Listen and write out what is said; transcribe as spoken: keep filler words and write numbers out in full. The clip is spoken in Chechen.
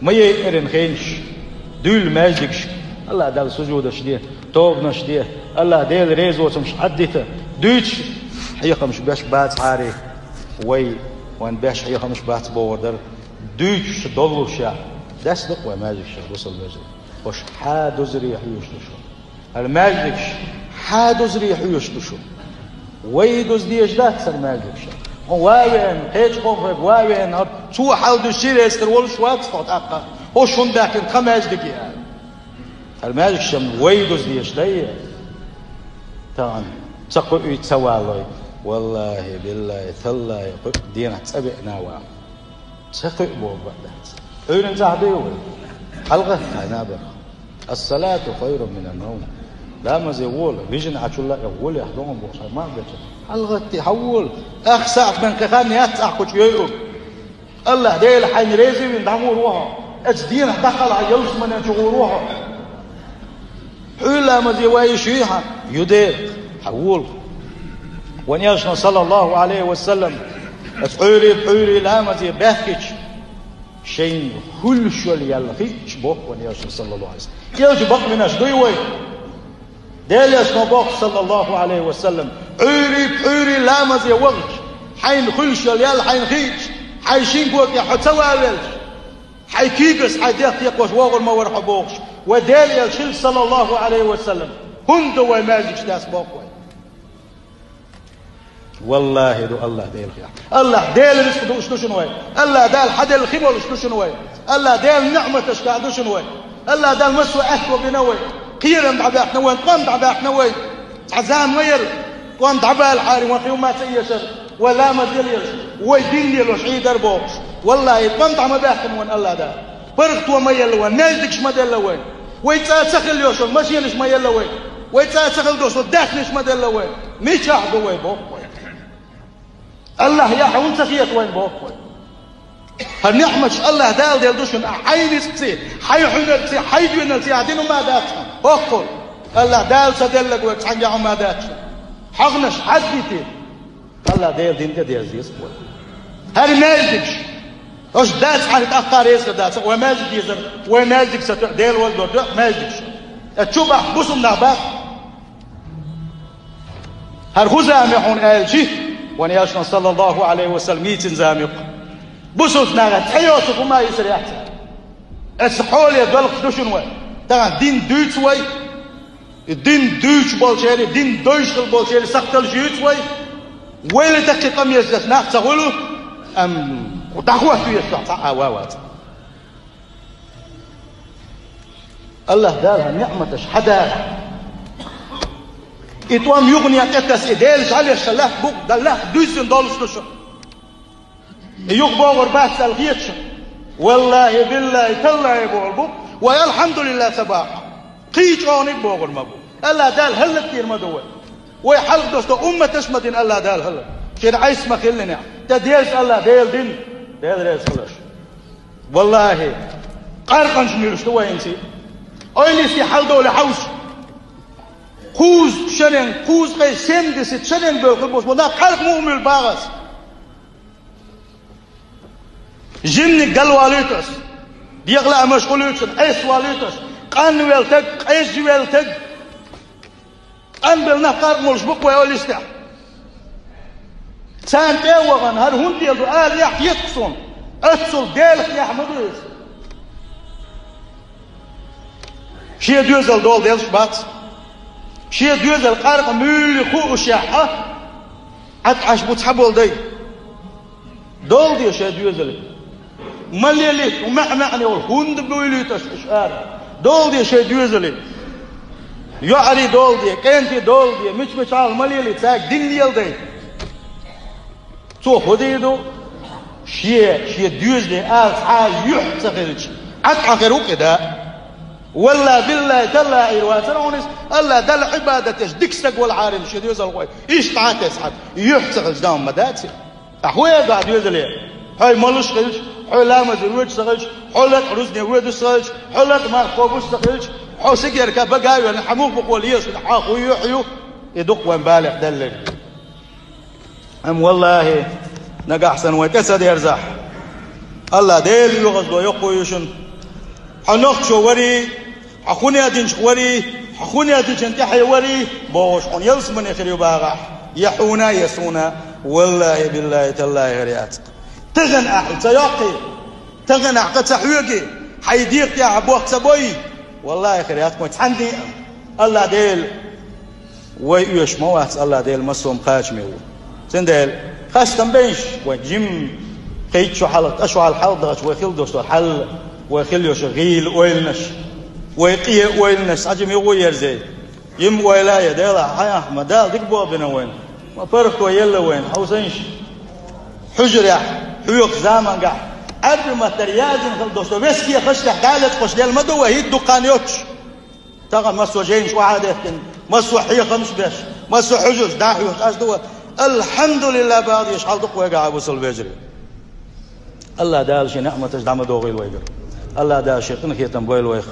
Ма яйъарин хенаш, дуьйла маьждигаш, АллахӀ Далла сужудаш де, тобанаш де, АллахӀ Дела резавоцамаш Ӏаддита, дуьйцуш хьехамаш беш бац хьари, вай, вайн беш хьехамаш бац бохур дара, дуьйцуш доллушехь, даьсса ду-кх вай маьждигаш, бусалба вежарий. Уьш хьа дузаре хьоьжуш ду шу. ХӀара маьждигаш хьа дузаре хьоьжуш ду шу. Вай дуза дезаш дац хӀара маьждигаш. Хьо ван а веана, кхечу къомах ван а веана, хӀара цо хьал дуьсуш реза хир волуш вац хьо тӀаккха. ХӀо шуна баьхкина тхан маьждиг ю аьлла. ХӀара маьждигаш-м вай дуза дезаш дай? Тахана ца кхуьуьйту, ца валлой. ВаллахӀи, биллахӀи, таллахӀи, кхуьу денахь цӀа беана ван. Ца кхуьу боху бакъ дац. Ӏуьйранна цӀахь дуй вай? ХьалагӀатта хьайн набарх. Ас-салату хайрун минан-навм. Ламазе вола, вижина Ӏачул лаьа волехь догӀун бохуш хьайн ма а беча. ХьалагӀатта, хьан вола? Ах сахьт бен кхин хан яц ахь кхучу йойург. АллахӀ Дела хьайна реза вина дӀагӀур ву хьо. Оцу денахь дӀакхалхьа ялсаманен чу гӀур ву хьо. Хьуьйра ламазе вай шу хьан, ю дера, хьан вола. Вайн Элчано, саллаллахӀу Ӏалайхи ва саллам, аса Ӏуьйрий, Ӏуьйрий ламазе баьхкича, шайна хуьлуш йолу ял хиъча боху вайн Элчано, саллаллахӀу Ӏалайхи ва саллам. Элча бакъвинарш дуй вай? Делан Элчано боху, саллаллахӀу Ӏалайхи ва саллам, Ӏуьйрий, Ӏуьйрий ламазе вахча, хьайна хуьлуш йолу ял хьайна хиъча, хьайн шин кога тӀехь хьо ца ван велча, хьайн куьйгаш хьайн дегӀ текхош вогӀур ма вара хьо бохуш, вайн Делан Элча хилча, саллаллахӀу Ӏалайхи ва саллам, хӀунда ду вай маьждигаш даьсса боху вай? ВаллахӀи, ду АллахӀ Делан хьехь. АллахӀ Делан рицкъ дууш ду шуна вай. АллахӀ Дала хьан делла хи болуш ду шуна вай. АллахӀ Дала ниӀматашкахь ду шуна вай. АллахӀ Дала массо а аьтто бина вай. Кхерам дӀабаьхкина вай, тӀом дӀабаьхкина вай. Цхьа зама ма яра, тӀом дӀабалахьара вайн хи ма ца эшара, вай ламаз лелош, вай дин лелош Ӏийр дара бохуш. ВаллахӀи, тӀом дӀа ма баьхкина вайн АллахӀ Дала. ПаргӀато ма елла вайн, маьждигаш ма делла вайн. Вай цӀа ца хилла йолуш йолу машенаш ма елла вайн. Вай цӀа ца хилла долуш долу даьхнаш ма делла вайн. Мичахь ду вай боху вай? АллахӀ яхь хӀунда ца хета вайн боху вай? ХӀара ниӀматаш АллахӀ Дала делла ду шуна, ахь хьайн рицкъаций, хьайн хьуьнарций, хьайн доьналций ахь дина хӀума дац хьуна. ХӀокхул, АллахӀ Дала ца делларг вайга цхьаьнгге хӀума дац шуна. ХьагӀнаш хьаздитий? АллахӀ Делан дин тӀе деза деза вай. ХӀара маьждигаш, уьш дац хьайна тӀаккха реза хир дац, вай маьждиг дезара, вай маьждиг ца тоьа, Дела вазадор тоьа маьждигаш. Ткъа чу бахь бусалба нах бац. ХӀара хӀун зама ю хьуна аьлча, вайн Элчано, саллаллахӀу Ӏалайхи ва саллам, йийцина зама ю-кх. Бусалба нахах цхьа йоцург хӀума йисар яц. Аса хьоле доьлхуш ду шуна вай. Тахана дин дуьйцу вай. И дин дуьйцуш болчерий, дин дойуш хилла болчерий сахталш юьйцу вай. Вайл тахана къамелаш деш нах ца хуьлу, амма дӀахӀотта везаш цхьа а ван вац. АллахӀ Дала хӀара ниӀматаш хьан даха? И тӀом юхане тӀетаса, и Делан жӀалеш сан лаьтта букъ дан лаьтта дуьззина долуш ду шу. И юха богӀур бац аьлла хета шу? ВаллахӀи, биллахӀи, таллахӀи бохур бу, вай алхьамдулиллахӀ ца баккха. Кхин чӀогӀаниг богӀур ма бу. АллахӀ Дала хӀаллакдийр ма ду вай. Вай хьалха долуш долу умматаш ма дина АллахӀ Дала хӀаллак. Шен Ӏеса ма хиллинехь. ТӀе деза АллахӀ Дела дин, Дела реза хуьлуш. ВаллахӀи, къаркъанаш муьйлуш ду вайна ци. Ойла йисте хьалдолу хьовш. Кхузткъа шеран, кхузткъе семьдесят шеран бевлла хир болуш бу нах къаркъа муха муьйлу бахьа ас? Жиманиг галвалуьйту ас. ДегӀа лаамаш хуьлуьйту ас, Ӏеса валуьйту ас. Къанвелла таг, къежвелла таг. Къанбелла нах къаркъа муьйлуш бу-кх вай ойла йисте. Царна тӀе а вахана, хӀара хӀунда леладо ала яхь хета-кх суна. Оццул Делах яхь ма ду иза. Шен доьзал дола делаш бац. Шен доьзал къаркъа муьйлу хуушехь а, Ӏад Ӏаш бу цхьаболу дай. Дола де шайн доьзале. Ма лелийта, хӀун маьӀ-маьӀне волу, хӀунда буьйлуьйту аш уьш ара? Дола де шайн доьзале. ЙоӀарий дола де, кӀентий дола де, мича-мича хьалха ма лелийта, цаьрга дин леладайта. Цо хӀун дийр ду? Шен, шен доьзале ала цхьа а юьхь ца хилча, Ӏад Ӏа хир ву-кх и да. ВаллахӀи, биллахӀи, таллахӀи, Ӏийр вацара хьуна иза, АллахӀ Далла Ӏибадат деш дика стаг валахьара шен доьзалхой. Иштта Ӏа а тесна хьан, юьхь ца хилча, дан ма дац и. Ахьа хӀун эр ду хьан доьзале? Хьо молуш хилча, хьо ламазе воьдуш ца хилча, хьо лакха рузбане воьдуш ца хилча, хьо лакха марха кхобуш ца хилча, хьо сигарка бага а вена, хьан муха бу-кх лелаш, хьан хӀун юьхь ю, и ду-кх вайн балех даьлларг. Амма валлахӀи, нагахь санна вай тӀе ца дерзахь, АллахӀ Делан оьгӀаздо йоккха ю шуна. Хьо нохчо варий, хьо хӀун динчух варий, хьо хӀун динчун тӀехье варий, бохуш хьуна ялсамане хир ю багӀахь, я хьуна, я суна, валлахӀи, биллахӀи, таллахӀи, хир яц. Тахана ахь ца йоккхий, тахана ахь къа ца хьоьгий, хьайн дегӀа тӀехь бох ца бой, валлахӀи, хир яц вайн цхьанне а. АллахӀ Дела вай оьшуш ма вац, АллахӀ Дела массо а кхачаме ву. Цундела, хастам беш, вай жим кхечу хьалха, тӀа шу хьалха хьалдагӀачу вай хила долуш долу хьал, вай хила йолуш гӀийла ойланаш, вай къе ойланаш, цхьа жима юха а ерзий. Йима ойла а я, Дела, хьан ахь ма Дала дика боху бина вайна. Ма паргӀато елла вайна, хьовсанаш. Хьуьжарехь, хьоьху замангахь, Ӏаьрбийн маттара яздина хила долуш долу веске хӀаштех дӀалечкъош лела ма ду вай, хӀинца дукха хан йоцуш. Тахана массо а жайнаш охьадехкина, массо а хьехамаш беш, массо а хьуьжарш дӀахьоьхуш Ӏаш ду вай. АлхьамдулиллахӀ бахьа дезаш хьал ду-кх вайгахь, Ӏа бусалба вежарий. АллахӀ Дала шен ниӀматаш дӀа ма догӀийла вайгара. АллахӀ Дала шен къинхетам бойла вайх.